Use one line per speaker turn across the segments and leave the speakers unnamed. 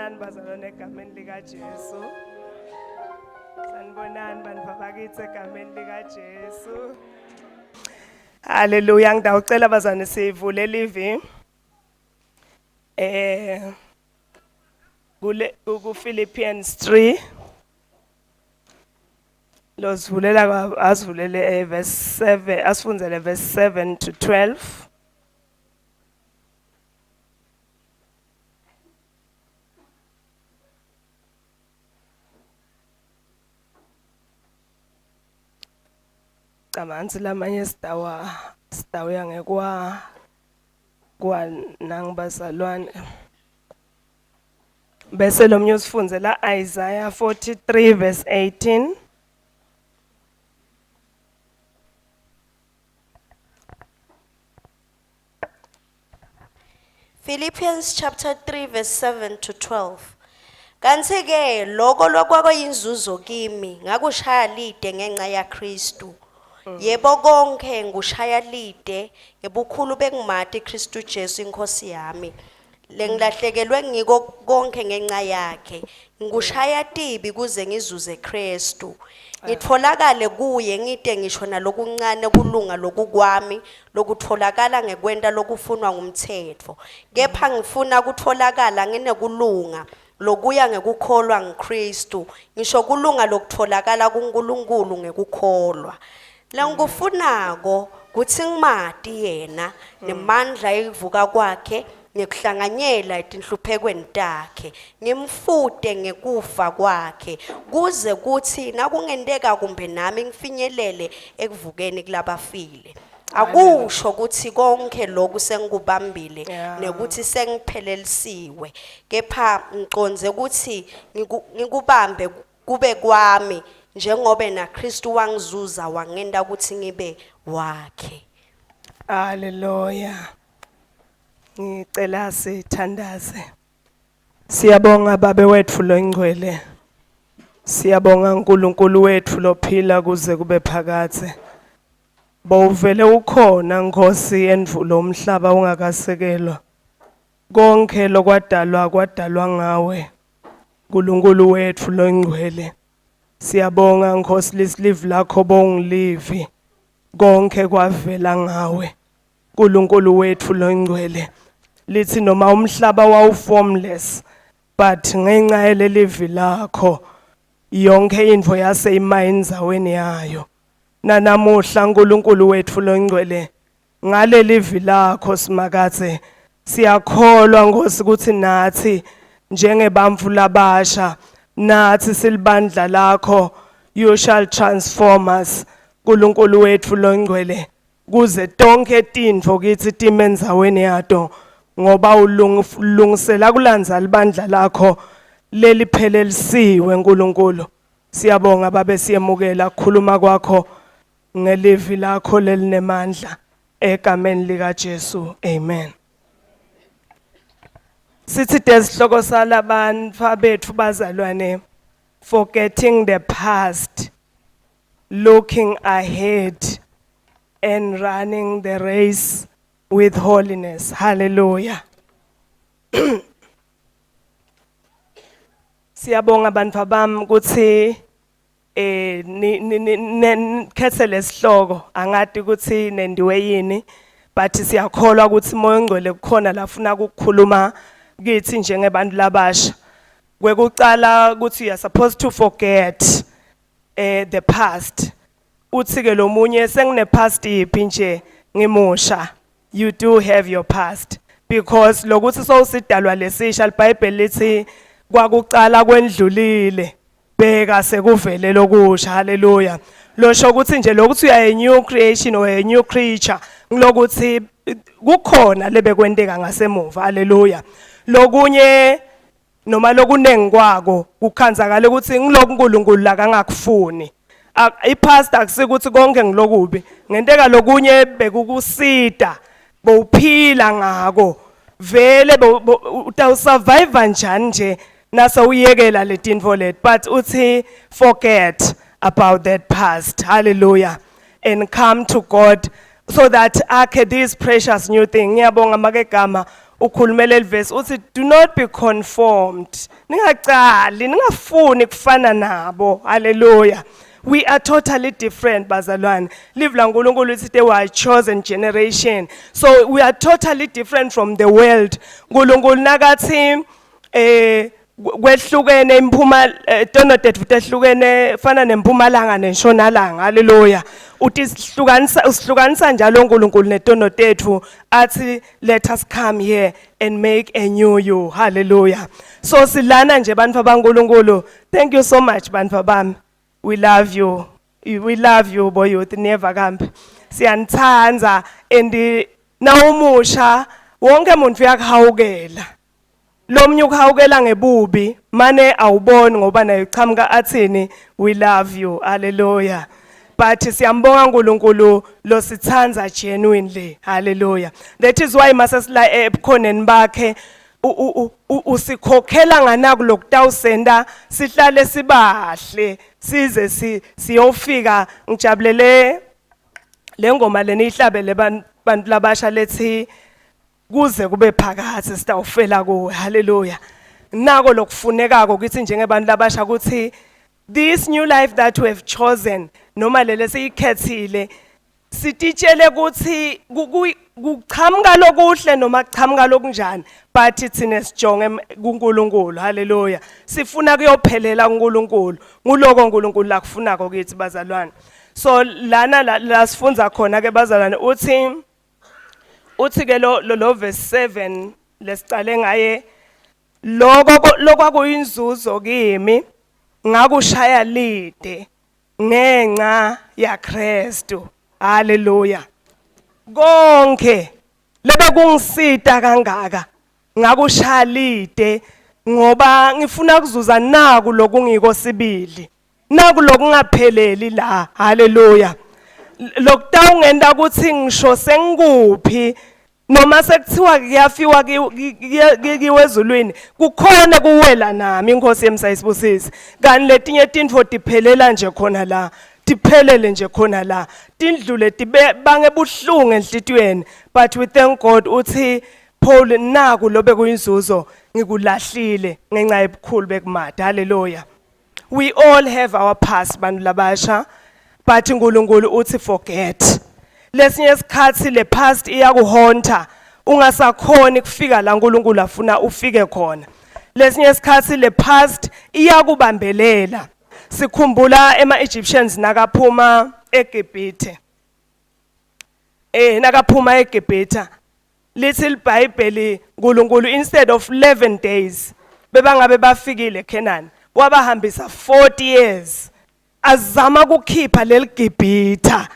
Sanibonani bazalwane egameni likaJesu. Sanibonani bantu bakithi egameni likaJesu. Haleluya ngidawucela bazane sivule livi. Eh kule ku Philippians 3 Losivulela asivulele eh, verse 7 asifundzele verse 7 to 12. Camanzi lamanye sidawa sidawuya ngekwa kwa nangibazalwane. Bese lomnye usifundzela Isaiah 43 verse 18.
Philippians chapter 3 verse 7 to 12. Kanti ke lokho lokwakuyinzuzo kimi ngakushaya lide ngenxa yaKristu. Yebo konke ngushaya lide ngebukhulu bengimati Kristu Jesu inkosi yami. Lengilahlekelwe ngiko konke ngenxa yakhe. Ngikushaya tibi kuze ngizuze Kristu. Ngitholakale kuye ngite ngisho nalokuncane kulunga lokukwami lokutholakala ngekwenta lokufunwa ngumthetho. Kepha ngifuna kutholakala nginekulunga lokuya ngekukholwa ngiKristu, ngisho kulunga lokutholakala kuNkulunkulu ngekukholwa. Lengikufunako kutsi ngimati yena nemandla ekuvuka kwakhe ngekuhlanganyela etinhluphekweni takhe ngimfute ngekufa kwakhe kuze kuthi nakungenteka kumbe nami ngifinyelele ekuvukeni kulabafile. Akusho ukuthi konke lokhu sengikubambile nekuthi sengiphelelisiwe kepha ngiconze ukuthi ngikubambe kube kwami njengobe naKristu wangizuza wangenta ukuthi ngibe wakhe.
Haleluya. Ngicela sithandaze. Siyabonga babe wethu longcwele. Siyabonga uNkulunkulu wethu lophila kuze kube phakadze. Bowuvele ukhona Nkosi endvulo umhlaba ungakasekelwa. Konke lokwadalwa kwadalwa ngawe. Nkulunkulu wethu longcwele. Siyabonga Nkosi lisilivi lakho bongilivi. Konke kwavela ngawe. Nkulunkulu wethu longcwele. Lithi noma umhlaba wawu formless but ngenxa yelelivi lakho yonke intfo yase ima endzaweni yayo. Nanamuhla Nkulunkulu wethu longcwele ngalelivi lakho Simakadze siyakholwa Nkosi ukuthi nathi njengebantfu labasha nathi silibandla lakho you shall transform us Nkulunkulu wethu longcwele kuze tonke tintfo kithi time endzaweni yato ngoba ulungisela kulandza libandla lakho leliphelelisiwe Nkulunkulu Siyabonga babe siyemukela ukukhuluma kwakho ngelivi lakho lelinemandla egameni lika Jesu amen. Sithi desihloko salabantu bethu bazalwane forgetting the past looking ahead and running the race with holiness hallelujah Siyabonga bantfwa bami ukuthi eh nikhethe lesihloko angati ukuthi nendiwe yini but siyakholwa ukuthi moya ongcwele kukhona lafuna ukukhuluma kithi njengebantu labasha kwekucala ukuthi you are supposed to forget eh the past uthi ke lomunye sengine past yiphi nje ngimusha you do have your past because lokuthi sowusidalwa lesisha libhayibheli lithi kwakucala kwendlulile bheka sekuvele lokusha haleluya losho ukuthi nje lokuthi uya a new creation or a new creature ngilokuthi kukhona lebekwenteka ngasemuva haleluya lokunye noma lokunengi kwako kukhanzakala ukuthi ngiloku uNkulunkulu la kangakufuni ipastor akusikuthi konke ngilokubi ngenteka lokunye bekukusida bowuphila ngako vele utawusurvive njani nje nase uyekela letinfo leti but uthi forget about that past hallelujah and come to God so that akhe this precious new thing ngiyabonga make gama Ukhulumele levesi uthi, "Do not be conformed." Ningacali, ningafuni kufana nabo. Hallelujah. We are totally different, bazalwane. Live laNkulunkulu lithi they were a chosen generation. So we are totally different from the world. Nkulunkulu nakathi kwehlukene imphuma, tono tetfu tehlukene fana nempumalanga nenshonalanga. Haleluya. Uthi sihlukanisa, usihlukanisa njalo uNkulunkulu netono tetfu, athi, "Let us come here and make a new you." Hallelujah. So silana nje, bantu baNkulunkulu. Thank you so much, bantu bami. We love you, we love you, boy youth. Never kambe siyanithanza and nawumusha wonke umuntu uyakuhawukela. Lomnye ukuhawukela ngebubi, mane awuboni ngoba naye uchamuka athini, "We love you." Hallelujah. But siyambonga uNkulunkulu losithanza genuinely. Hallelujah. That is why masesila ebukhoneni bakhe usikhokhela nganaku lokutawusenda sihlale sibahle size siyofika. Ngijabulele le ngoma leni ihlabele bantu labasha lethi kuze kube phakathi sitawufela kuwe. Haleluya. Nako lokufunekako kithi njengebantu labasha ukuthi this new life that we have chosen, noma lele siyikhethile, sititshele ukuthi kuchamuka lokuhle noma kuchamuka lokunjani, but thina sijonge kuNkulunkulu. Haleluya. Sifuna kuyophelela kuNkulunkulu. Nguloko uNkulunkulu lakufunako kithi, bazalwane. So lana la sifunza khona ke, bazalwane, uthi ke lo verse 7 lesicale ngaye, lokho lokwakuyinzuzo kimi ngakushaya lide ngenxa yaKristu. Haleluya. Konke lebekungisita kangaka ngakushaya lide ngoba ngifuna kuzuza naku lokungiko sibili, naku lokungapheleli la. Haleluya. Lokutawungenta ukuthi ngisho sengikuphi noma sekuthiwa kuyafiwa kiwezulwini, kukhona kuwela nami. Inkosi yemsayisibusisi. Kanti letinye tintfo tiphelela nje khona la, tiphelele nje khona la, tindlule tibe bange buhlungu enhlitiyweni. But we thank God. Uthi Paul, naku lobe kuyinzuzo ngikulahlile ngenxa yebukhulu bekumada. Haleluya. We all have our past, bantu labasha, but uNkulunkulu uthi forget. Lesinye isikhathi le past iyakuhonta, ungasakhoni kufika la uNkulunkulu afuna ufike khona. Lesinye isikhathi le past iyakubambelela. Sikhumbula ema Egyptians nakaphuma eGibhithe. Nakaphuma eGibhithe, lithi iBhayibheli uNkulunkulu, instead of 11 days bebangabe bafikile eCanaan, wabahambisa 40 years azama ukukhipha leligibhitha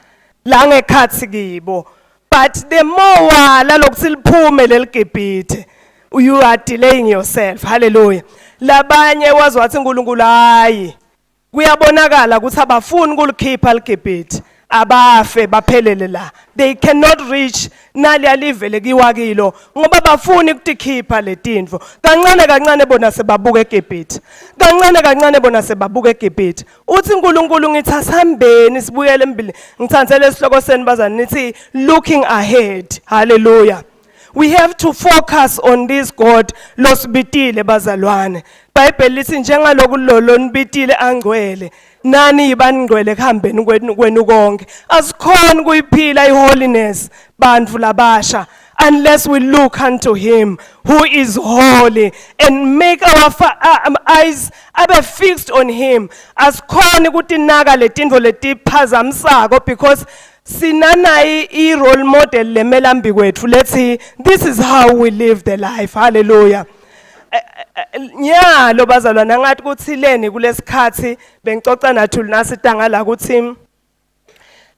la ngekhathi kibo. But the more wala lokuthi liphume leligibhithe, you are delaying yourself. Hallelujah. Labanye wazi wathi uNkulunkulu, hayi, kuyabonakala ukuthi abafuni ukulikhipha ligibhithe, abafe baphelele la. They cannot reach naliya livele kiwa kilo ngoba bafuni ukutikhipha letinfo. Kancane kancane bona sebabuka eGibhithe, kancane kancane bona sebabuka eGibhithe. Uthi uNkulunkulu, ngithi asihambeni sibuyele embili. Ngithandzele isihloko seni, bazani, nithi looking ahead. Hallelujah. We have to focus on this God losibitile, bazalwane. iBhayibheli lithi njengaloku lo lonibitile angcwele, nani yibani ngcwele kuhambeni kwenu konke. Asikhoni kuyiphila iholiness, bantu labasha, unless we look unto him who is holy and make our eyes abe fixed on him. Asikhoni ukutinaka letintfo letiphazamisako because sinanayi i-role model lemelambi kwethu lethi this is how we live the life. Hallelujah. Nyalo bazalwane, ngathi kuthi leni kulesikhathi bengicoca nathi nasitanga la ukuthi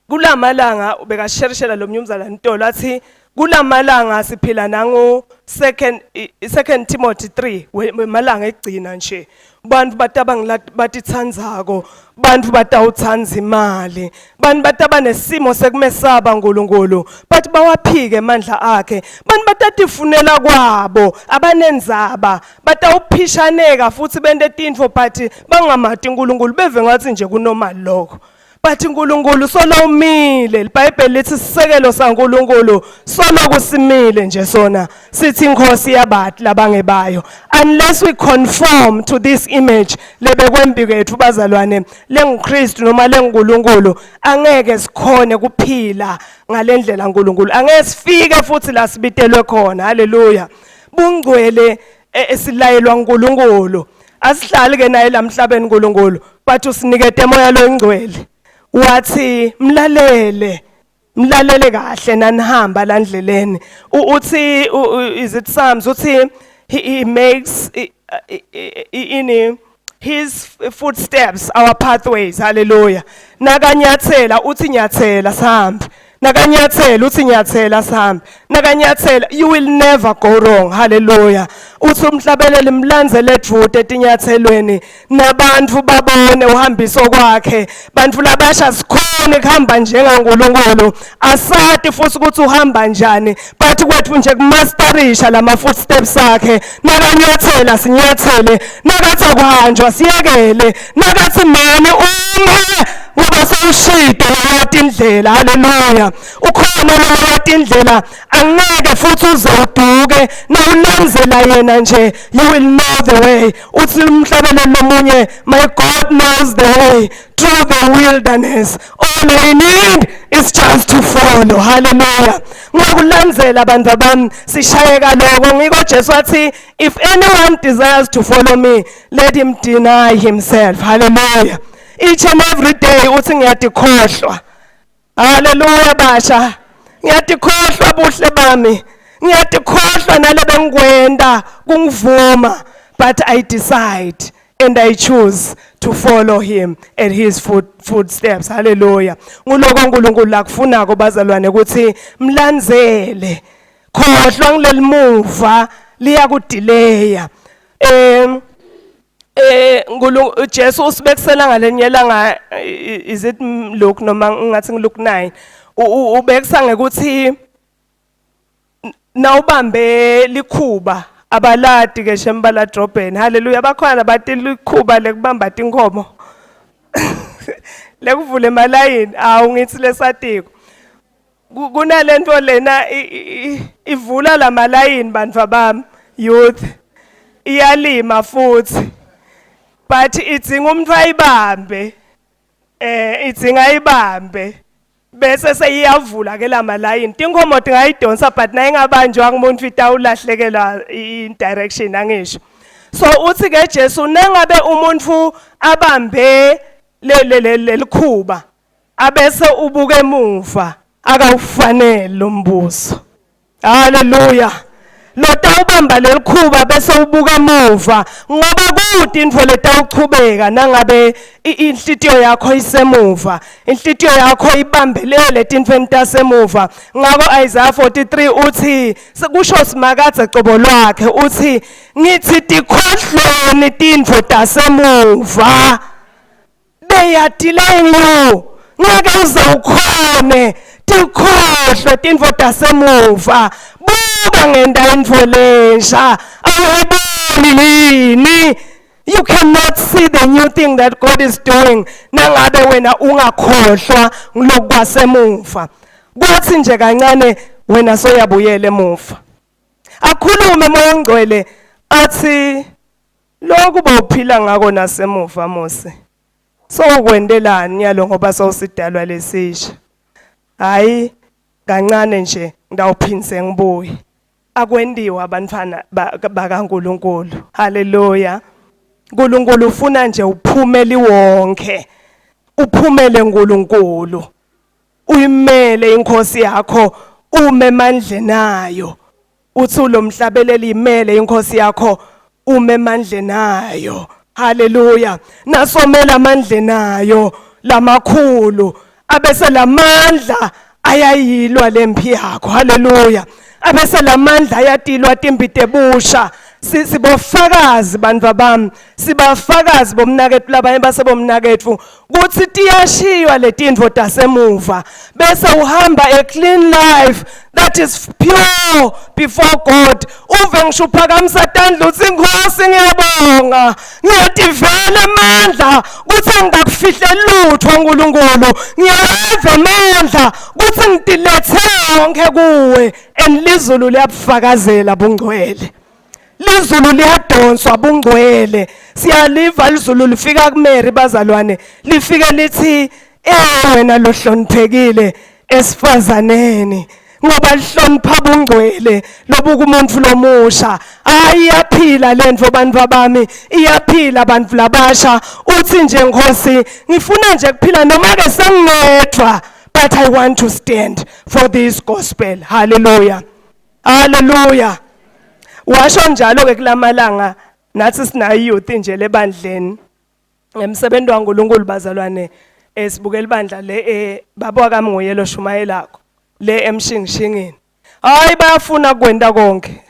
kulamalanga bekasherishela lo mnumzana Ntolo, athi kulamalanga siphila nangu second Timothy 3 wemalanga egcina nje, bantu bataba batitsandzako, bantu batawutsanza imali, bantu bataba nesimo sekumesaba uNkulunkulu but bawaphike amandla akhe, bantu batatifunela kwabo, abanenzaba, batawuphishaneka futhi bente tintfo but bangamati uNkulunkulu, beve ngathi nje kunormal lokho. But uNkulunkulu solo umile, iBhayibheli lithi isisekelo saNkulunkulu solo kusimile nje sona. Sithi inkosi yabantu labangebayo. Unless we conform to this image lebekwembi kwethu bazalwane lenguKristu noma lenguNkulunkulu, angeke sikhone kuphila ngalendlela uNkulunkulu. Angeke sifike futhi la sibitelwe khona. Haleluya. Bungcwele esilayelwa uNkulunkulu. Asihlali ke naye lamhlabeni uNkulunkulu, but usinikete moya loyingcwele. Wathi mlalele, mlalele kahle nanihamba landleleni. Uthi is it Psalms, uthi he makes ini his footsteps our pathways. Hallelujah. Nakanyathela uthi nyathela sihambe. Nakanyathela uthi nyathela sihambe. Nakanyathela, you will never go wrong. Hallelujah. Uthi umhlabeleli mlandzele edvute etinyathelweni nabantu babone uhambiso kwakhe. Bantu labasha sikhona kuhamba njengaNkulunkulu. Asati futhi ukuthi uhamba njani, but kwethu nje kumasterisha lama footsteps akhe. Nakanyathela sinyathele, nakathi akuhanjwa siyekele, nakathi mani ume ngoba sewushide lowati indlela. Haleluya. Ukhona lowati indlela, angeke futhi uze uduke nawulandzela yena nje, you will know the way. Uthi umhlabeleli lomunye, my God knows the way through the wilderness, all I need is just to follow. Hallelujah. Ngokulandzela abantu bami sishayeka lokho. Ngiko Jesu wathi, if anyone desires to follow me, let him deny himself. Hallelujah. Each and every day uthi ngiyadikhohlwa. Haleluya basha. Ngiyadikhohlwa buhle bami. Ngiyadikhohlwa nale bengikwenda kungivuma, but I decide and I choose to follow him at his footsteps. Hallelujah. Nguloko uNkulunkulu lakufunako bazalwane ukuthi mlandzele. Khohlwa ngilelimuva liyakudileya. Ngulu Jesu usibekisela ngalenye ilanga, is it Luke noma ngathi ngiLuke 9, ubekisa ngekuthi nawubambe likhuba abaladi ke shembala drobheni. Haleluya. Bakhona bathi likhuba lekubamba tinkomo lekuvula emalayini awu ngithi lesatiko kunalento lena ivula lamalayini bantu bami, youth iyalima futhi, but idzinga umuntu ayibambe, idzinga ayibambe bese seyiyavula ke lamalayini. Tinkomo tingayidonsa, but nayingabanjwa ngumuntu itawulahlekelwa in direction, angisho? So uthi ke Jesu, nangabe umuntu abambe le le lelikhuba abese ubuka emuva, akawufanele lo mbuso. Haleluya. Lotawubamba lelikhuba bese ubuka emuva, ngoba kude intfo letawuchubeka nangabe inhlitiyo yakho isemuva, inhlitiyo yakho ibambelele etintfweni tasemuva. Ngako Isaiah 43 uthi, kusho Simakadze cobo lwakhe, uthi ngithi tikhohlweni tintfo tasemuva. They are delaying you. Ngeke uze ukhone, tikhohlwe tintfo tasemuva. Buka, ngenta intfo lensha, awuyiboni yini? You cannot see the new thing that God is doing nangabe wena ungakhohlwa ngilokwasemuva. Kwathi nje kancane wena soyabuyela emuva, akhulume moya ongcwele athi lokhu bowuphila ngako nasemuva Mose, sowukwentelani yalo ngoba sowusidalwa lesisha? Hayi, kancane nje ngidawuphindze ngibuye. Akwendiwa abantwana bakaNkuluNkulu. Haleluya. uNkulunkulu ufuna nje uphumele wonke, uphumele uNkulunkulu, uyimele inkosi yakho, ume emandleni ayo. Uthi lo mhlabeleli, imele inkosi yakho, ume emandleni ayo. Haleluya. Nasomela amandleni ayo lamakhulu, abese lamandla ayayilwa lempi yakho. Haleluya. Abese lamandla ayatilwa timpi tebusha. Sibofakazi bantwa bami, sibafakazi bomnaketfu labanye basebomnaketfu kutsi tiyashiywa letintfo tasemuva bese uhamba a clean life that is pure before God. Uve ngisho uphakamisa tandla utsi Nkosi ngiyabonga, ngiyativela amandla kutsi angikakufihleli lutfo Nkulunkulu, ngiyaweva amandla kutsi ngitilethe wonke kuwe. And lizulu liyabufakazela bungcwele, lizulu liyadonswa bungcwele. Siyaliva lizulu lifika kuMary bazalwane, lifike lithi eh wena lohloniphekile esifazaneni, ngoba lihlonipha bungcwele lobuka umuntu lomusha. Hayi, iyaphila lento bantu bami, iyaphila bantu labasha. Uthi nje Nkosi ngifuna nje kuphila noma ke sengingedwa, but I want to stand for this gospel. Hallelujah, hallelujah. Washo njalo ke kulamalanga nathi sinayo youth nje lebandleni ngemsebenzi waNkulunkulu bazalwane. Esibukela ibandla le baba wakamnguye lo shumayelakho le emshingishingini. Hayi, bayafuna kwenta konke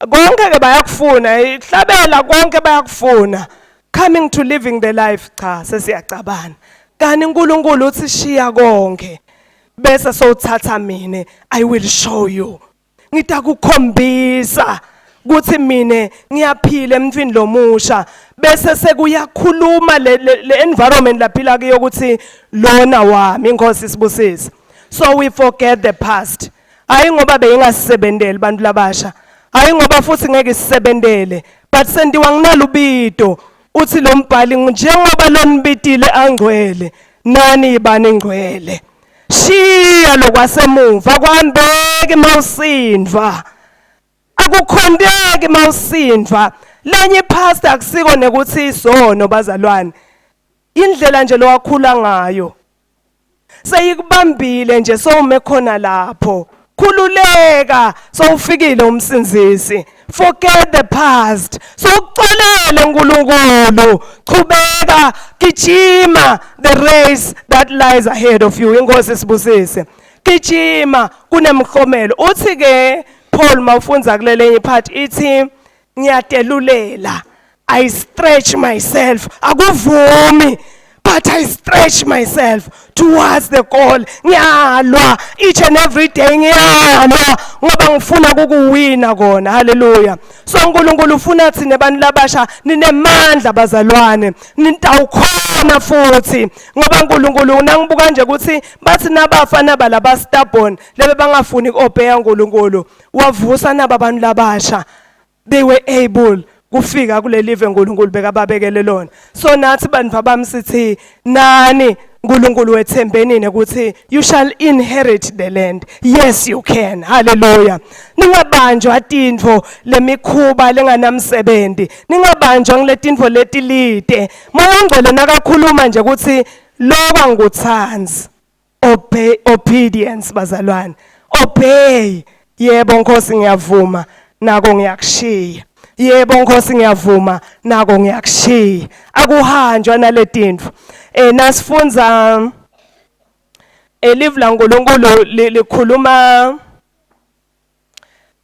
konke ke, bayakufuna ihlabela konke bayakufuna. Coming to living the life, cha, sesiyacabana. Kani uNkulunkulu uthi shiya konke bese sowuthatha mina. I will show you, ngitakukhombisa kuthi mine ngiyaphila emntwini lomusha. Bese sekuyakhuluma le environment laphila kuyo ukuthi lona wami. Inkosi sibusise. So we forget the past. Hayi ngoba beyingasebenteli bantu labasha, hayi ngoba futhi ngeke isebentele, but sendiwa nginalubito. Uthi lo mbhali, njengoba lonibitile angcwele, nani yibani ngcwele. Shiya lokwasemuva, kwambeki mawusindvwa, akukhonteki mawusindvwa. Lenye ipastor akusiko nekuthi isono bazalwane, indlela nje lowakhula ngayo seyikubambile nje, sowume khona lapho. Khululeka, sowufikile umsinzisi. Forget the past, sokuxolele uNkulunkulu. Chubeka, gijima the race that lies ahead of you. Inkosi sibusise. Gijima, kunemhlomelo. Uthi ke Paul mawufundza kulelenye part ithi ngiyatelulela, I stretch myself. Akuvumi, but I stretch myself towards the goal. Ngiyalwa each and every day, ngiyalwa ngoba ngifuna ukuwina kona. Hallelujah. So uNkulunkulu ufuna thina abantu labasha, ninemandla bazalwane, nitawukhona futhi ngoba uNkulunkulu nangibuka nje ukuthi bathi nabafana balaba stubborn lebe bangafuni ukuobeya uNkulunkulu, wavusa naba abantu labasha. They were able kufika kulelive uNkulunkulu bekababekele lona. So nathi bantu bami sithi nani uNkulunkulu wethembenini ukuthi you shall inherit the land. Yes, you can. Hallelujah. Ningabanjwa tintfo lemikhuba lenganamsebenzi, ningabanjwa ngiletintfo letilite. Moya ongcwele nakakhuluma nje ukuthi lokwa ngikutsanzi, obey, obedience bazalwane, obey. Yebo Nkosi, ngiyavuma nako ngiyakushiya. Yebo Nkosi, ngiyavuma nako ngiyakushiya. Akuhanjwa naletintfo. Nasifunza elive laNkulunkulu likhuluma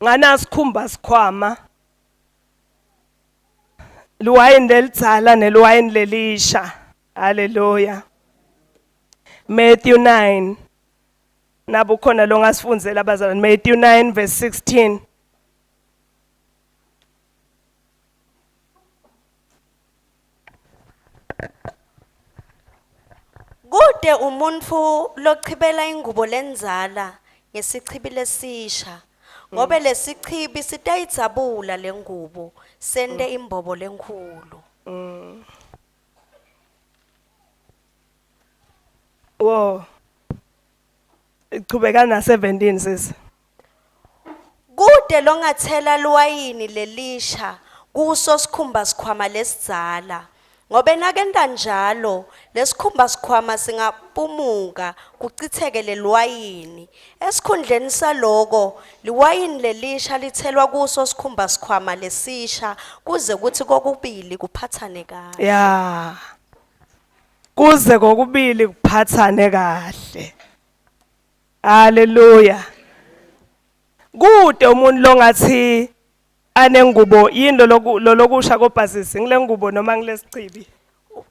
ngana sikhumba sikhwama, liwayini lelidzala neliwayini lelisha. Haleluya. Matthew 9, nabo khona lo ngasifundzela bazalwane, Matthew 9 verse 16.
Kude umuntu lochibela ingubo lendzala ngesichibi lesisha, ngobe lesichibi sitayidzabula lengubo sente imbobo lenkhulu.
Wo, ichubeka na 17 sis.
Kude longathela liwayini lelisha kuso sikhumba sikhwama lesidzala, ngobe nakenta njalo lesikhumba sikhwama singapumuka kucitseke leliwayini. Esikhundleni saloko liwayini lelisha lithelwa kuso sikhumba sikhwama lesisha kuze kuthi kokubili kuphathane kahle.
Ya, kuze kokubili kuphathane kahle. Haleluya. Kude umuntu longathi Anengubo yini loloku lolokusha kobhazisi ngilengubo noma ngilesichibi?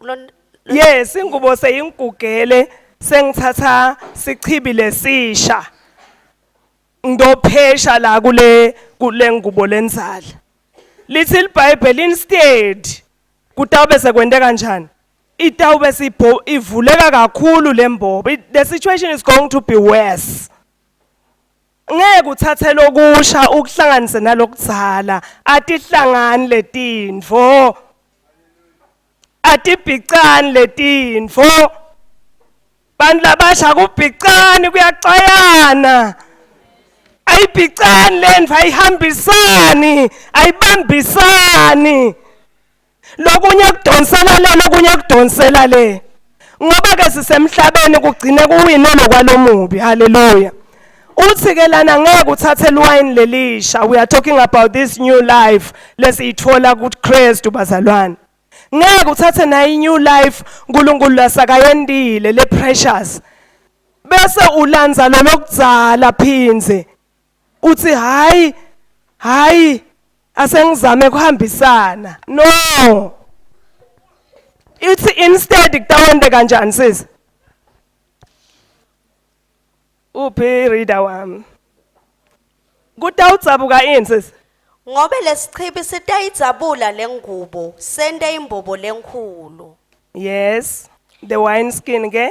Lon-
Yes, ingubo seyingigugele sengithatha sichibi lesisha. Ngidophesha la kule kule ngubo lenzala. Lithi iBhayibheli instead kutawube sekwente kanjani? Itawube sibho ivuleka kakhulu lembobo. The situation is going to be worse. Ngeke uthathe lokusha ukuhlanganise nalokudzala, atihlangani letintfo. Atibhicani letintfo. Bantu labasha kubhicani kuyaxwayana. Ayibhicani lentfo ayihambisani, ayibambisani. Lokunye kudonsela le lokunye kudonsela le. Ngoba ke sisemhlabeni kugcine kuwine lokwalomubi. Hallelujah. Uthi ke lana ngeke uthathe liwayini lelisha. We are talking about this new life lesiyithola kuKristu bazalwane. Ngeke uthathe nayi new life uNkulunkulu lasakayendile le precious. Bese ulanza lolokudzala phindze. Uthi hayi hayi asengizame kuhambisana. No. Ithi instead kutawente kanjani sisi? Uphi reader wami? Kutawudzabuka ini sisi?
Ngobe lesichibi sitayidzabula lengubo sente imbobo lenkhulu.
Yes. The wine skin ke?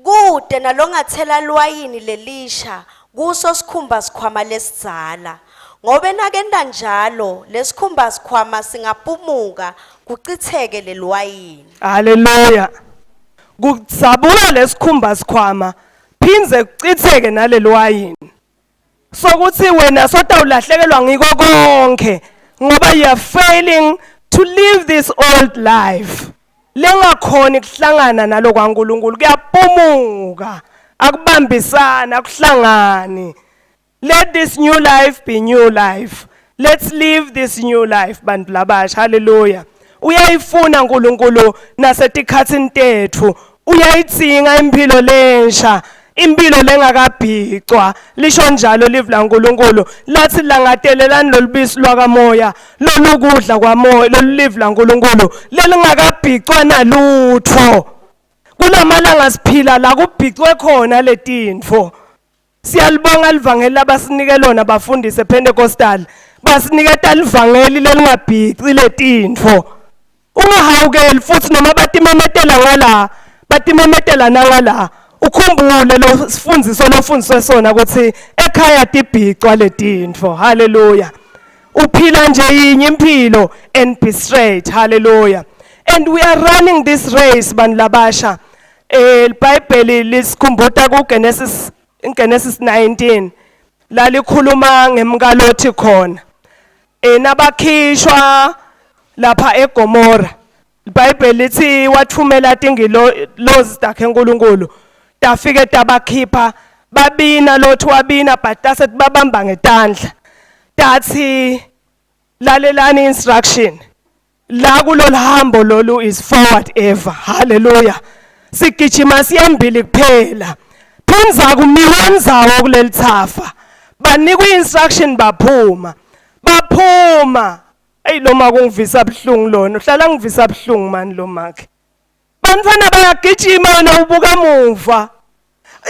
Kute nalongatsela liwayini lelisha kuso sikhumba sikhwama lesidzala. Ngobe nakenta njalo lesikhumba sikhwama singapumuka kucitseke leliwayini.
Hallelujah. Kudzabula lesikhumba sikhwama phindze kucitseke naleliwayini. Sokuthi wena sotawulahlekelwa ngiko konke ngoba you are failing to live this old life. Lengakhoni kuhlangana nalokwaNkulunkulu kuyapumuka akubambisana akuhlangani. Let this new life be new life. Let's live this new life bantu labasha. Hallelujah. Uyayifuna uNkulunkulu nasetikhatsini tetfu. Uyayidzinga impilo lensha. Impilo lengakabhicwa. Lisho njalo live laNkulunkulu. Lathi langatelelani lolubisi lwakamoya, lolukudla kwamoya, lolu live laNkulunkulu lelingakabhicwa nalutho. Kulamalanga siphila la kubhicwe khona letintfo. Siyalibonga livangeli labasinike lona bafundisi ePentecostal. Basiniketa livangeli lelingabhici letintfo. Ungahawukeli futhi noma batimemetela ngala, batimemetela nangala. Ukhumbule lo sifundiso lofundiswe sona ukuthi ekhaya tibhicwa letintfo. Hallelujah. Uphila nje yinye impilo and be straight. Hallelujah. And we are running this race bantu labasha. Eh iBhayibheli lisikhumbuta kuGenesis Genesis 19 lalikhuluma ngemkalothi khona. Eh nabakhishwa lapha eGomora. IBhayibheli lithi wathumela tingilozi takhe uNkulunkulu tafike tabakhipha babina lothi wabina but tase babamba ngetandla. Tathi lalelani instruction la kulolu hambo lolu is forward ever. Hallelujah. Sigijima siyembili kuphela. Phinza kumiwa ndzawo kuleli thafa. Banikwa instruction baphuma. Baphuma. Ey lo maka ungivisa buhlungu lona. Uhlala ngivisa buhlungu mani lo makhe. Bantwana bayagijima wena ubuka muva.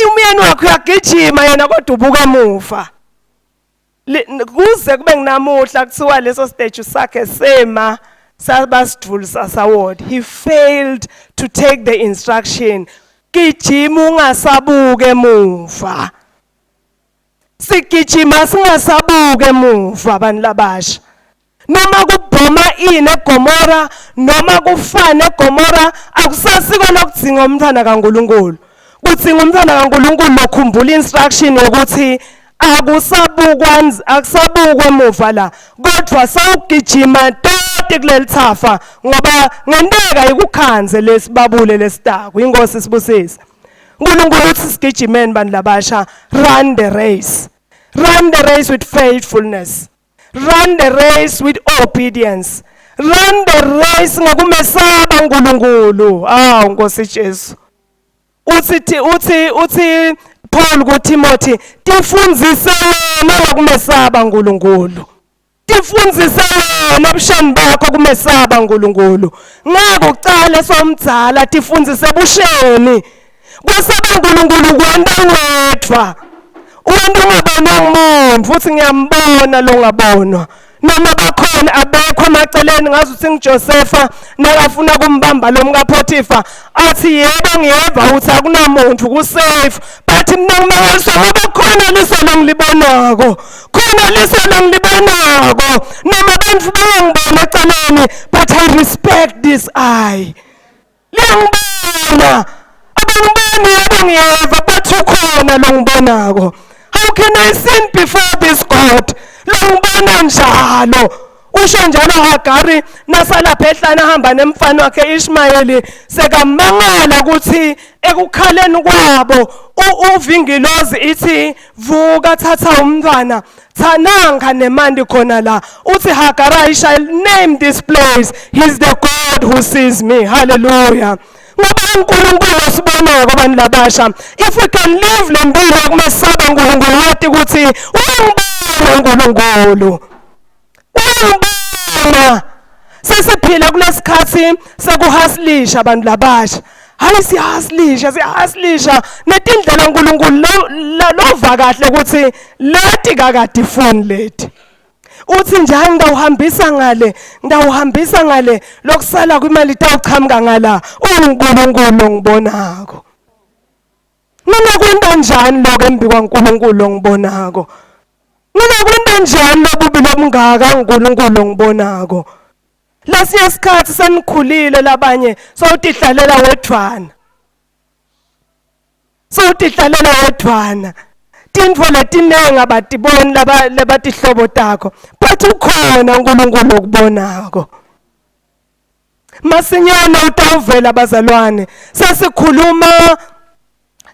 Umyeni wakhe uyagijima yena kodwa ubuka muva. Kuze kube nginamuhla kuthiwa leso statue sakhe sema sabasidvuli sasaward. He failed to take the instruction. Gijima ungasabuke emuva. Sigijima singasabuke emuva abantu labasha. Noma kubhoma ini eGomora noma kufana eGomora akusasiko lokudzinga umntwana kaNkuluNkulu. Kudzinga umntwana kaNkuluNkulu lokhumbula instruction yokuthi akusabukwa akusabukwe emuva la kodwa sawugijima toti kuleli thafa ngoba ngenteka ikukhanze lesibabule lesitako inkosi sibusise. uNkulunkulu uthi sigijimeni bantu labasha, run the race. Run the race with faithfulness. Run the race with obedience. Run the race ngokumesaba uNkulunkulu. Awu Nkosi Jesu. Uthi uthi uthi Paul kuTimothy, tifundzise wena ngokumesaba uNkulunkulu. Tifundzise wena ebusheni bakho kumesaba uNkulunkulu. Ngeke ucale somdzala tifundzise ebusheni. Kwesaba uNkulunkulu kwenta wedvwa. Umuntu ungabonwa ngumuntu futhi ngiyambona longabonwa. Noma bakhona abekho emaceleni ngazi ukuthi ngiJosefa nakafuna kumbamba lo mkaPotifa athi yebo ngiyeva ukuthi akunamuntu kusafe but mina ngimangaliswa ngoba khona liso lengilibonako khona liso lengilibonako noma abantu bangangibona eceleni but I respect this eye liyangibona abangiboni yebo ngiyeva but ukhona longibonako how can I sin before this God longibona njalo usho njalo Hagari nasalapha ehlane ahamba nemfana wakhe Ishmayeli sekamangala ukuthi ekukhaleni kwabo uvingilozi ithi vuka thatha umntwana thananga nemanti khona la uthi Hagara I shall name this place he's the God who sees me hallelujah ngoba uNkulunkulu osibonako abantu labasha if we can live le mpilo yokumesaba uNkulunkulu wathi ukuthi uyangibona uNkulunkulu uyangibona sesiphila kulesikhathi sekuhasilisha abantu labasha hayi siyahasilisha siyahasilisha netindlela uNkulunkulu lova kahle ukuthi leti kakadifuni leti uthi nje hayi ngidawuhambisa ngale ngidawuhambisa ngale lokusala kwimali itawuchamuka ngala uNkulunkulu ngibonako Ngingakwenta njani lokho embi kwaNkulunkulu ongibonako? Ngingakwenta njani lobubi lobungaka uNkulunkulu ongibonako? Lesiya sikhathi senikhulile labanye sowutihlalela wedvwana. Sowutihlalela wedvwana. Tintfo letinengi abatiboni laba labatihlobo takho. But ukhona uNkulunkulu okubonako. Masinyane utawuvela bazalwane. Sesikhuluma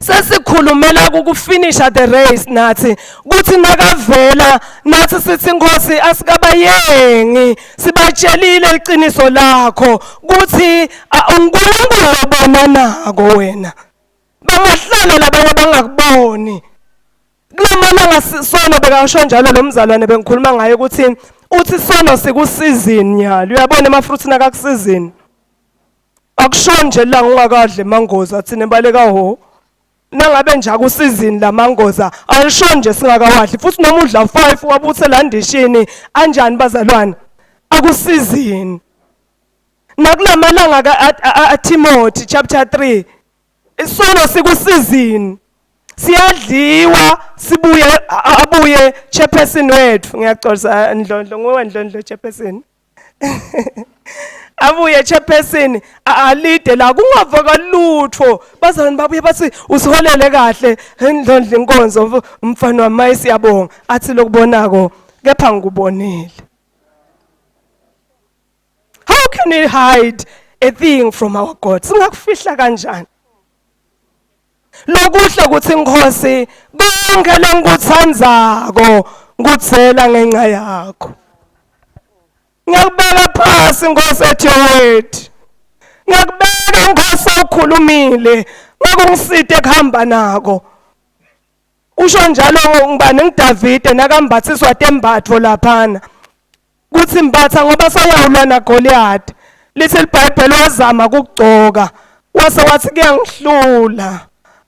sesikhulumela ukufinisha the race nathi kuthi nakavela nathi sithi inkosi asikabayengi sibatshelile iqiniso lakho kuthi uNkulunkulu obona nako wena bangahlala labanye bangakuboni Kulamalanga sono bekasho njalo lo mzalwane bengikhuluma ngaye ukuthi uthi sono sikusizini nyalo uyabona emafruits nakakusizini akushoni nje la ungakadli emangozi athini baleka ho nangabe nje akusizini lamangoza alishoni nje singakawadli futhi noma udla 5 wabuthe landishini anjani bazalwane akusizini nakulamalanga kaTimothy chapter 3 isono sikusizini siyadliwa sibuye abuye chairperson wethu ngiyaxolisa ndlondlo nguwe ndlondlo chairperson abuye chairperson alide la kungavakali lutho bazalwane babuye bathi usiholele kahle ndlondlo inkonzo mfana wami siyabonga athi lokubonako kepha ngikubonile How can we hide a thing from our God? Singakufihla kanjani? Lokuhle ukuthi inkosi konke lengikuthandzako ngikuthela ngenxa yakho. Ngiyakubeka phasi inkosi ethi word. Ngiyakubeka inkosi okhulumile ngakungiside kuhamba nako. Usho njalo ngibani ngiDavide nakambathiswa tembatfo laphana. Kuthi mbatha ngoba sayawulwa naGoliath. Lithi iBhayibheli wazama ukugcoka wase wathi kuyangihlula.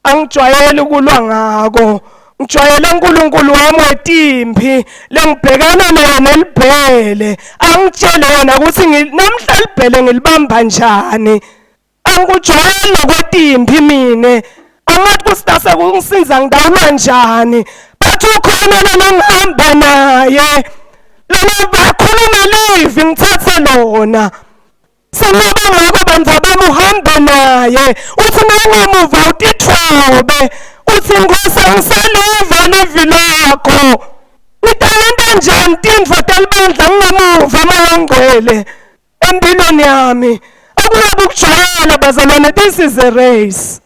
Angijwayeli ukulwa ngako. Ngijwayele uNkulunkulu wami wetimpi lengibhekana naye nelibhele. Angitshele yena ukuthi namhla libhele ngilibamba njani. Angikujwayeli nokwetimpi mina. Angathi kusitase kungisinza ngidawulwa njani. Bathi ukhona lona ngihamba naye. Lona bakhuluma live ngithathe lona. Senqaba ngakho bantu bami uhambe naye. Uthi mawungamuva utithobe. Uthi Nkosi angisaliva livi lakho. Ngitalenta njani tintfo telibandla ngingamuva moya ongcwele. Empilweni yami akungabe ukujwayela bazalwane this is a race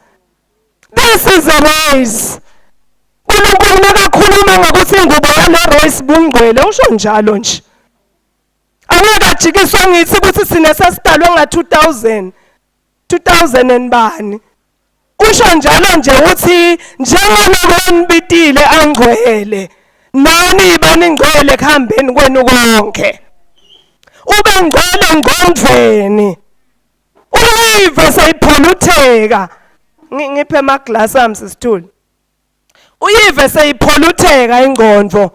this is a race uNkulunkulu nakakhuluma ngokuthi ingubo yale race bungcwele usho njalo nje angeke ajikiswe ngithi ukuthi sine sesidalwe nga 2000 2000 and bani usho njalo nje uthi njengoba konibitile angcwele Nani baningcwele ekuhambeni kwenu konke. Ube ngcwele ngqondweni. Uyive seyipholutheka. Ngiphe ama glass ami sisithuli. Uyive seyipholutheka ingqondo.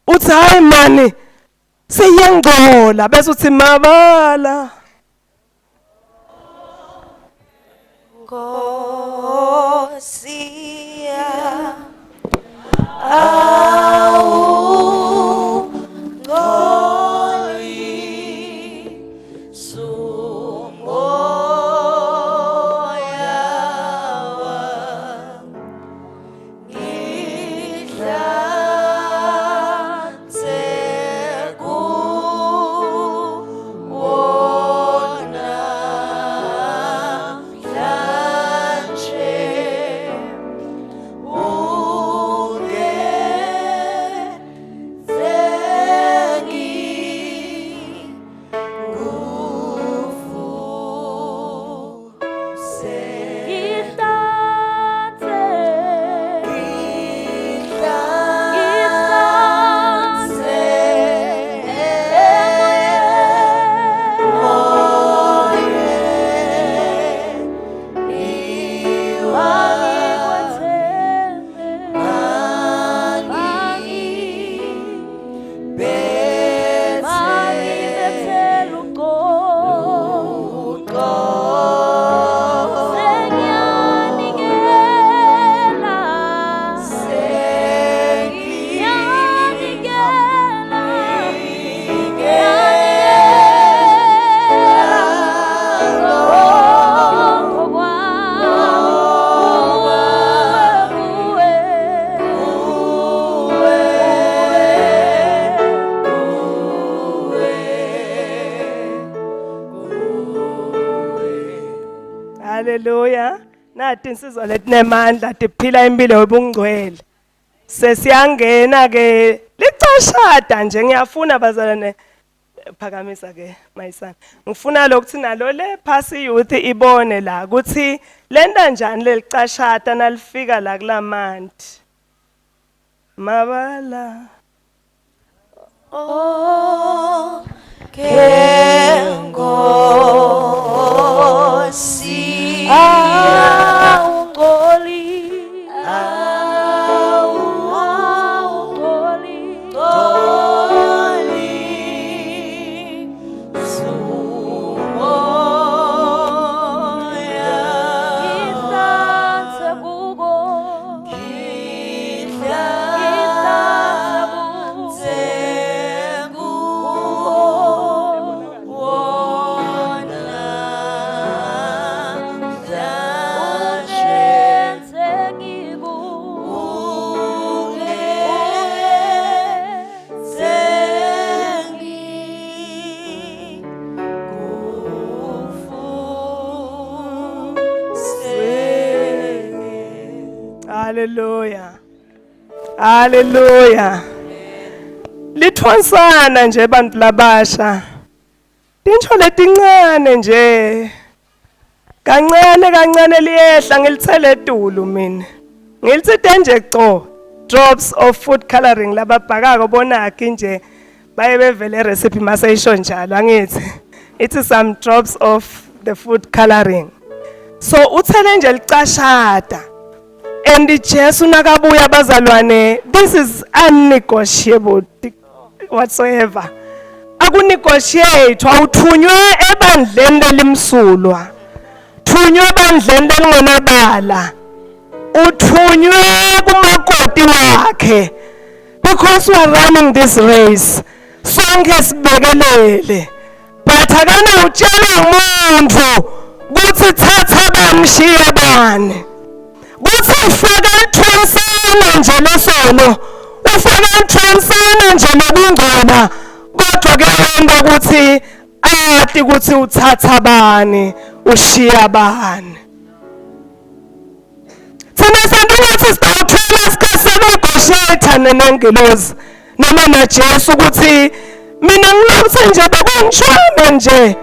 Uthi hayi mani seyiyangcola bese uthi mabala.
Nkosi awu ngcoli sumoya wami ngihlanze kuwona mhlanje ungenzeki
Ngihlanze,
ngihlanze
Wangikwethembe, mangibethele uqobo. Sengiyanikela, ngiyanikela, ngiyanikela lokho kwami kuwe, kuwe,
Haleluya. Nathi insizwa letinemandla tiphila impilo yobungcwele. Sesiyangena ke licashada nje ngiyafuna bazalwane phakamisa ke mayisana. Ngifuna lokuthi nalo le phasi youth ibone la ukuthi lenta njani lelicashada nalifika la kulamanti. Mabala.
Oh, Nkosi
Awungcoli, awungcoli, ngihlanze kuko, ngihlanze kuko. Ungenze
Haleluya. Haleluya. Lithonsana nje bantu labasha. Tintsho letincane nje. Kancane kancane liyehla ngilithele etulu mina. Ngilithinte nje co drops of food coloring lababhakako bonakhe nje baye bevele recipe maseyisho njalo angithi. It's some drops of the food coloring. So uthele nje licashada. And Jesu nakabuya bazalwane this is unnegotiable whatsoever. Akunegotiate awuthunywe ebandleni lelimsulwa. Thunywe ebandleni lelingenabala. Uthunywe kumakoti wakhe. Because we are running this race. Sonke sibekelele. But akana utshela umuntu kuthi thatha bamshiye bani. Kuthi ufake ithonsana nje lesono. Ufake ithonsana nje lokungcola. Kodwa kuyonto ukuthi ati ukuthi uthatha bani ushiya bani. Thina sengathi sitawuthola isikhathi sekunegotiate nenengilozi noma naJesu ukuthi mina ngilokuthe nje bekungishona nje.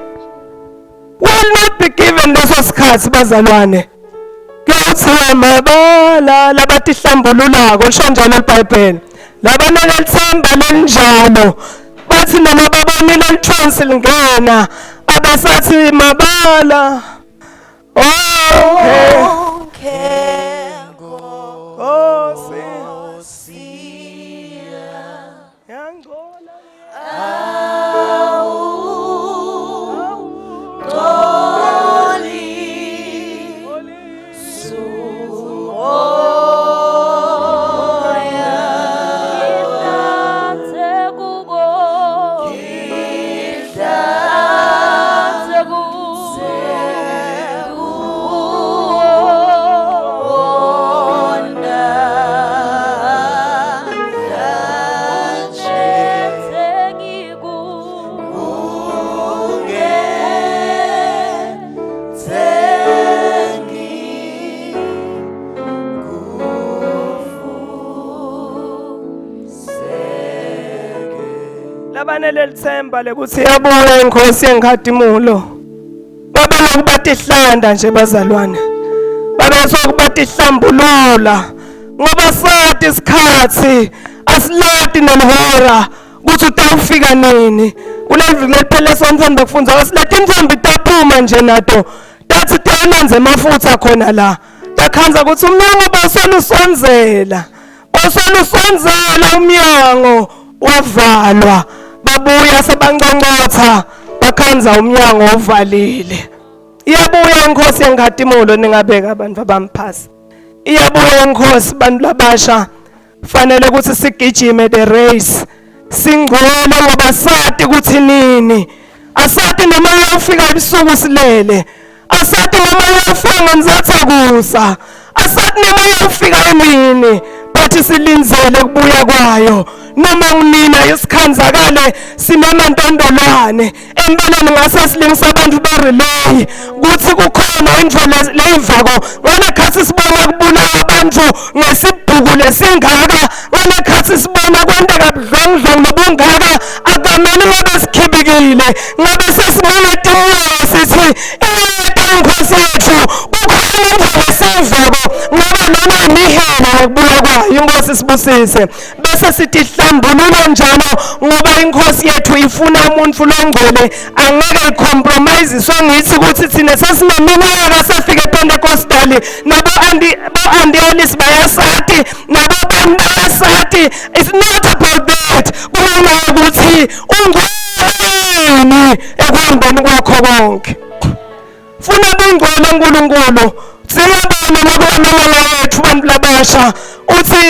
Will not be given leso sikhathi bazalwane. Kuyothiwa mabala labatihlambululako lisho njalo iBhayibheli. Labanelethemba lelinjalo bathi noma babonile lithonsi lingena abasathi mabala.
Onke
Nkosi yangcola
Ngihlanze kuko. Ngihlanze kuwo. Ungethe ngiku-
Labanele lithemba lekuthi iyabuya inkosi yenkhatimulo. Babeloku batihlanda nje bazalwane. Babesoku batihlambulula ngoba sathi isikhathi asilati nelihora ukuthi utawufika nini. Kuleli viki leliphele esontfweni bekufundza kwatsi letintombi taphuma nje nato tathi tiyonanza emafutha khona la. Takhandza ukuthi umnyango bawusolusondzela. Bawusolusondzela umnyango wavalwa. Babuya sebanqonqotha bakhandza umnyango uvalile. Iyabuya inkosi yenkhatimulo ningabeka abantu abamphasi. Iyabuya inkosi bantu labasha fanele ukuthi sigijime the race. Singcwele ngoba sati ukuthi nini. Asati noma uyofika ebusuku silele. Asati noma uyofika ngentsatsa kusa. Asati noma uyofika emini. But silindzele kubuya kwayo. Noma ngunina isikhanzakale sinemantondolwane. Empeleni ngase silingisa abantu be-relay kuthi kukhona intfo leyivako ngalekhathi sibona kubulawa abantu ngesibhuku lesingaka ngalekhathi sibona kwenteka budlongudlongu lobungaka akamele ngabe sikhibikile ngabe sesimele tinyawo sithi iyeta inkosi yethu kukhona intfo lesiyivako ngoba lona imihelo yokubuya kwayo. Inkosi sibusise bese sithi hlambulula njalo ngoba inkosi yethu ifuna umuntu longcwele angeke icompromise ngithi ukuthi thina sesineminyaka sefike ePentecostal nabo Andy bo Andy Alice bayasati nabo bani bayasati. It's not about that, kungenxa yokuthi ungcwele ekuhambeni kwakho konke. Funa bungcwele uNkulunkulu siyabona nakulamanga yethu bantu labasha uthi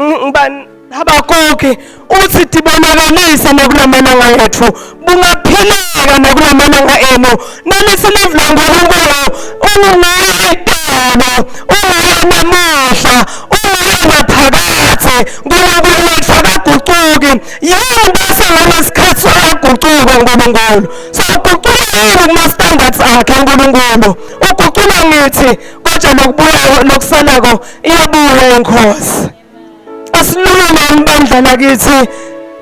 ngibani Habakuki uthi tibonakalise nakulamalanga yethu bungaphileka nakulamalanga enu nalisi live laNkulunkulu unguye itolo unguye namuhla unguye naphakadze. Nkulunkulu wethu akagucuki yini bese ngalesikhathi uyagucuka uNkulunkulu sawugucula yini kuma-standards akhe uNkulunkulu ugucula ngithi kodwa lokubuya lokusalako iyabuya inkosi. Asilunge ibandla lakithi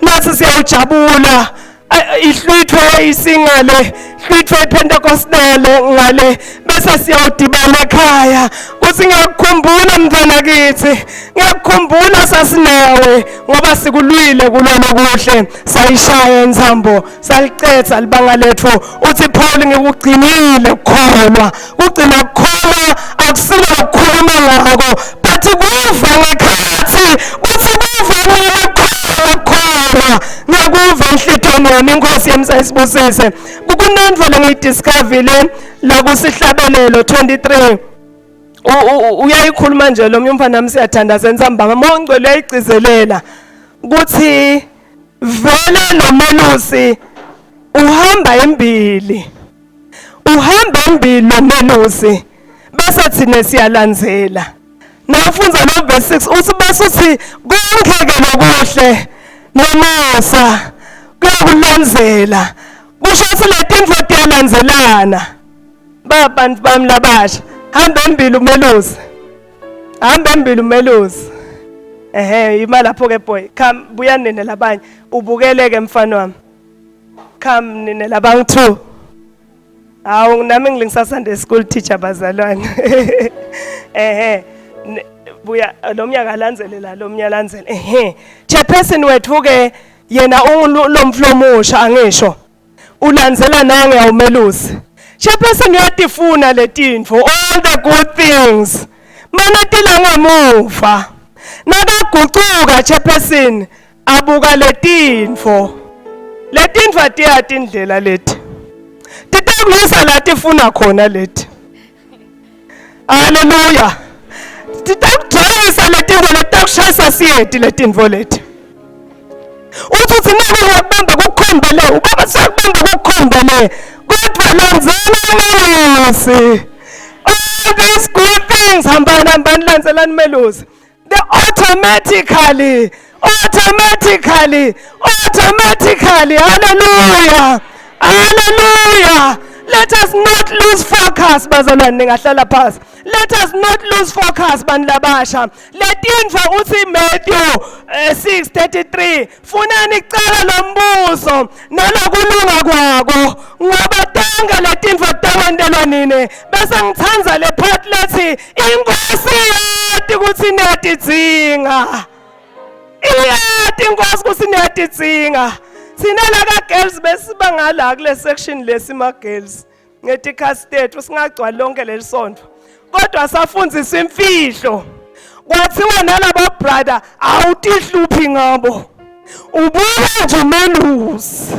nathi siyawujabula ihlwithwe isingale hlwithwe iPentecostal ngale bese siyawudibana ekhaya kuthi ngiyakukhumbula mntwana kithi ngiyakukhumbula sasinawe ngoba sikulwile kulolo kuhle sayishaya insambo salicetha libanga lethu. Uthi Paul ngikugcinile ukukholwa. Kugcina ukukholwa akusilo ukukhuluma ngako but kuva ngekhathi kuthi kuva mina ukukholwa ngiyakuva enhlitweni yami. Inkosi yami sayisibusise. Kunento lengiyidiscoverile la kusihlabelelo 23 uyayikhuluma nje lo mfana nami siyathandaza entsambama mongcwele uyayigcizelela kuthi vele lo melusi uhamba embili uhamba embili lo melusi bese thina siyalandzela. Nawufundza lo verse 6 uthi bese uthi konke ke lokuhle nomusa kuyakulandzela kusho ukuthi letintfo tiyalandzelana. Babantu bami labasha hamba embili umelusi hamba embili umelusi. Ehe ima lapho ke boy come buya nine labanye ubukeleke mfana wami come nine labangu 2. Hawu nami ngilingisa Sunday school teacher bazalwane. Ehe. Buya lo mnyaka alandzele la lo mnyaka alandzele. Ehhe. Chairperson wethu ke yena ungulomflomusha angisho. Ulandzela nange awumelusi. Chairperson uyatifuna letintfo all the good things. Mana tila ngemuva. Nakagucuka chairperson abuka letintfo. Letintfo atiyati indlela leti. Titakuyisa la tifuna khona leti. Haleluya. Titakujwayisa letintfo letakushayisa siyeti letintfo leti. Uthi uthi nake ngiyakubamba kukhombe le, ubaba siyakubamba kukhombe le. Kodwa landzela umelusi. All these good things hambani hambani landzelani umelusi. The automatically automatically automatically hallelujah hallelujah let us not lose focus bazalwane ningahlala phansi let us not lose focus bantu labasha letintfo uthi Matthew 6:33 eh, funani kucala lombuso nalokulunga kwako ngoba tonke letintfo tawentelwa nini bese ngithanda le part lethi inkosi yati ukuthi niyatidzinga iyati inkosi ukuthi niyatidzinga thina la ka girls besiba ngala kule section lesi ma girls ngetikhathi tethu singagcwali lonke leli sonto kodwa safundiswa imfihlo kwathiwa nalabo brother awutihluphi ngabo ubuka nje umelusi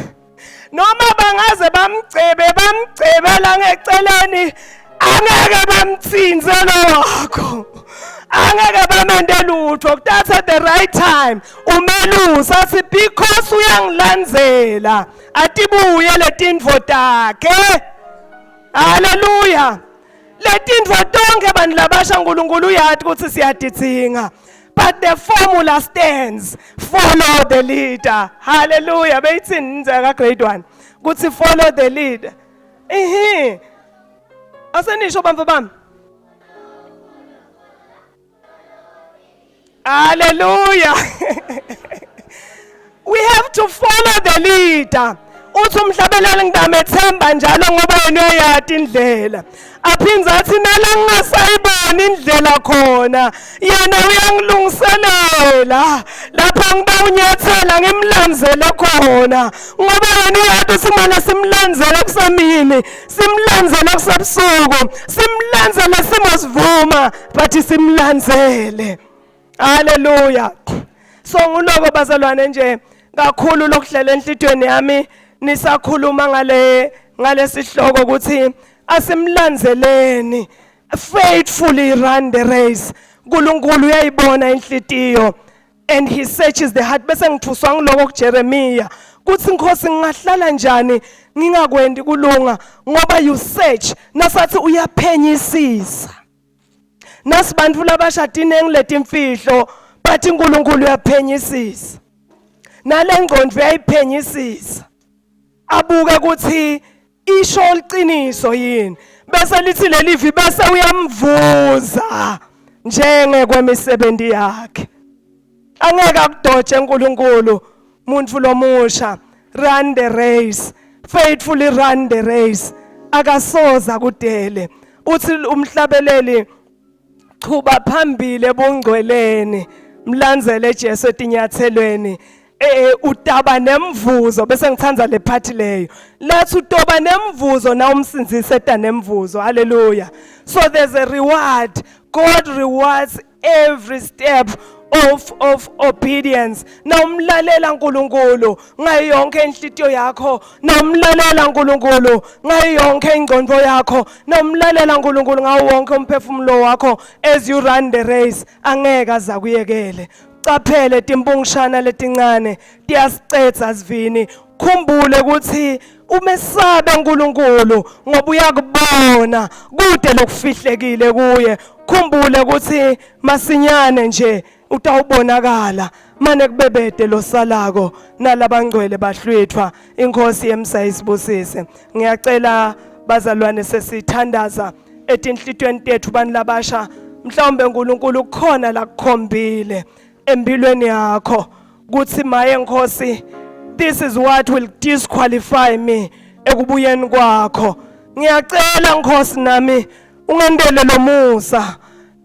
noma bangaze bamgcebe bamgcebela ngeceleni angeke bamthinze lo wakho angeke bamente lutho kuthatha the right time umelusi athi because uyangilandzela atibuye letintfo takhe haleluya letintfo tonke bantu labasha uNkulunkulu uyati ukuthi siyadidzinga but the formula stands follow the leader haleluya beyithini indzeka grade 1 kuthi follow the leader ehe asenisho bamfo bami Hallelujah. We have to follow the leader. Uthi umhlabeleli ngidamethemba njalo ngoba yena uyayati indlela. Aphindze athi nala ngingasayiboni indlela khona yena uyangilungiselela lapha ngiba unyathela ngimlandzele khona ngoba yena uyati ukuthi kumele simlandzele kusemini simlandzele kusebusuku simlandzele simo sivuma but simlandzele haleluya so nguloko bazalwane nje kakhulu lokuhlela enhlitiyweni yami nisakhuluma ngale ngalesihloko ukuthi asimlandzeleni faithfully run the race uNkulunkulu uyayibona inhlitiyo and he searches the heart bese ngithuswa ngiloko kuJeremiya kuthi inkosi ngingahlala njani ngingakwendi kulunga ngoba you search nasathi uyaphenyisisa nasibantu labashadine ngiletimfihlo but uNkulunkulu uyaphenyisisa nalengqondo uyayiphenyisisa abuke ukuthi isho liqiniso yini bese lithi lelivi bese uyamvuza njengekwemisebenzi yakhe angeke akudoje uNkulunkulu muntu lomusha run the race faithfully run the race akasoza kudele uthi umhlabeleli chuba phambili ebungcweleni mlandzele Jesu etinyathelweni eh utaba nemvuzo bese ngithanda le part leyo lathi utoba nemvuzo na umsindzise eta nemvuzo haleluya so there's a reward God rewards every step of of obedience nawumlalela uNkulunkulu ngayo yonke inhlitiyo yakho nawumlalela uNkulunkulu ngayo yonke ingqondo yakho nawumlalela uNkulunkulu ngawo wonke umphefumulo wakho as you run the race angeke azakuyekele caphele timpungshana letincane tiyasicetha sivini khumbule ukuthi umesabe uNkulunkulu ngoba uyakubona kude lokufihlekile kuye khumbule ukuthi masinyane nje utawubonakala mane kubebede losalako nalabangcwele bahlwithwa inkosi yemsa isibusise ngiyacela bazalwane sesithandaza etinhlitweni tethu bantu labasha mhlawumbe uNkulunkulu kukhona la kukhombile empilweni yakho kuthi maye Nkosi this is what will disqualify me ekubuyeni kwakho ngiyacela Nkosi nami ungentele lomusa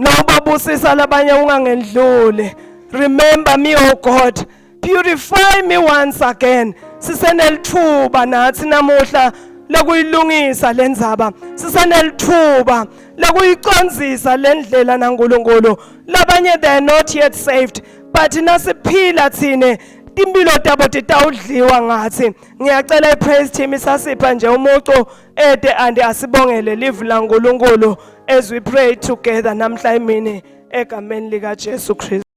Nawubabusisa labanye ungangendluli. Remember me, O God. Purify me once again. Sisenelithuba nathi namuhla lokuyilungisa lendzaba. Sisenelithuba lokuyicondzisa lendlela naNkulunkulu. Labanye, they are not yet saved, but nasiphila thine, timpilo tabo titawudliwa ngathi. Ngiyacela i-praise team isasipha nje umucu ede and asibongele live laNkulunkulu as we pray together namhla emini egameni lika Jesu Christ.